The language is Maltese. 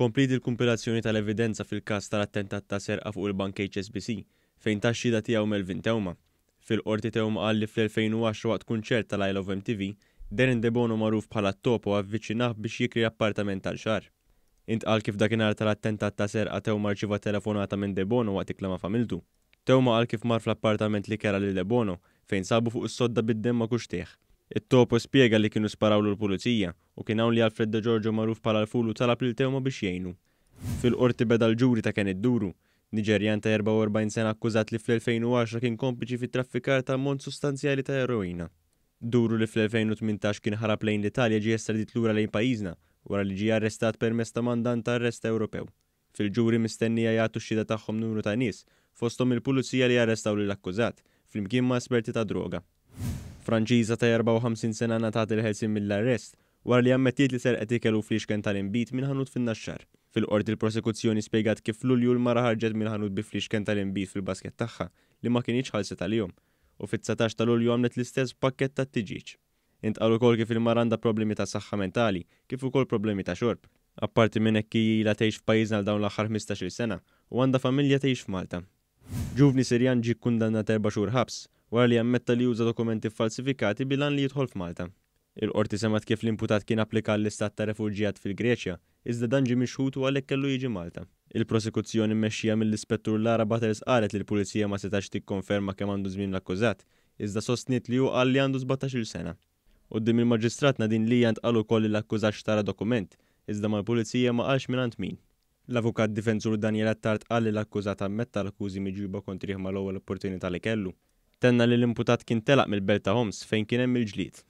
Kompliet il-kumpilazzjoni tal-evidenza fil-każ tal-attentat ta' serqa fuq il-bank HSBC, fejn ta x-xhieda tiegħu Melvin Theuma. Fil-Qorti Theuma qal li fl-2010 waqt kunċert tal-Isle of MTV, Darren Debono magħruf bħala Topo avviċinah biex jikri appartament għal xahar. Intqal kif dakinhar tal-attentat ta' serqa Theuma rċieva telefonata minn Debono waqt ikla ma' familtu. Theuma qal kif mar fl-appartament li kera lil Debono, fejn sabu fuq is-sodda bid-demm ma' kuxtejh. It-Topo spjega li kienu sparawlu l-pulizija u kien hawn li Alfred De Giorgio magħruf bħala l-Fulu talab lil Theuma biex jgħinu. Fil-Qorti beda l-ġuri ta' Kenneth Duru, Niġerjan ta' 44 sena akkużat li fl-2010 kien kompliċi fit-traffikar ta' ammont sostanzjali ta' eroina. Duru li fl-2018 kien ħarab lejn l-Italja ġie estradit lura lejn pajjiżna wara li ġie arrestat permezz ta' mandant ta' arrest Ewropew. Fil-ġuri mistennija jagħtu x-xhieda tagħhom numru ta' nies, fosthom il-pulizija li arrestaw lill-akkużat, flimkien ma' esperti tad-droga. Franċiża ta' 54 sena ngħatat il-ħelsien mill-arrest wara li ammettiet li serqet ikel u fliexken tal-inbid minn ħanut fin-Naxxar. Fil-Qorti l-prosekuzzjoni spjegat kif f'Lulju l-mara ħarġet mill-ħanut bi fliexken tal-inbid fil-basket tagħha li ma kinitx ħallset għalihom u fit-19 ta' Lulju għamlet l-istess b'pakkett tat-tiġieġ. Intqal ukoll kif il-mara għandha problemi ta' saħħa mentali kif ukoll problemi ta' xorb. Apparti minn hekk hi ilha tgħix f'pajjiżna għal dawn l-aħħar 15-il sena u għandha familja tgħix f'Malta. Ġuvni Sirjan ġie kkundannat erba' xhur ħabs wara li ammetta li uża dokumenti ffalsifikati bil-għan li jidħol f'Malta. Il-Qorti semgħet kif l-imputat kien applika għall-istat ta' refuġjat fil-Greċja, iżda dan ġie miċħud u għalhekk kellu jiġi Malta. Il-prosekuzzjoni mmexxija mill-Ispettur Lara Butters qalet li l-Pulizija ma setgħetx tikkonferma kemm għandu żmien l-akkużat, iżda sostniet li hu qal li għandu 17-il sena. Quddiem il-Maġistrat Nadine Lia ntqal ukoll li l-akkużat xtara dokument, iżda mal-Pulizija ma qalx mingħand min. L-Avukat Difensur Daniel Attard qal li l-akkużat ammetta l-akkużi miġjuba kontrih mal-ewwel opportunità li kellu. Tenna li l-imputat kien telaq mill-belt ta' Homs fejn kien hemm il-ġlied.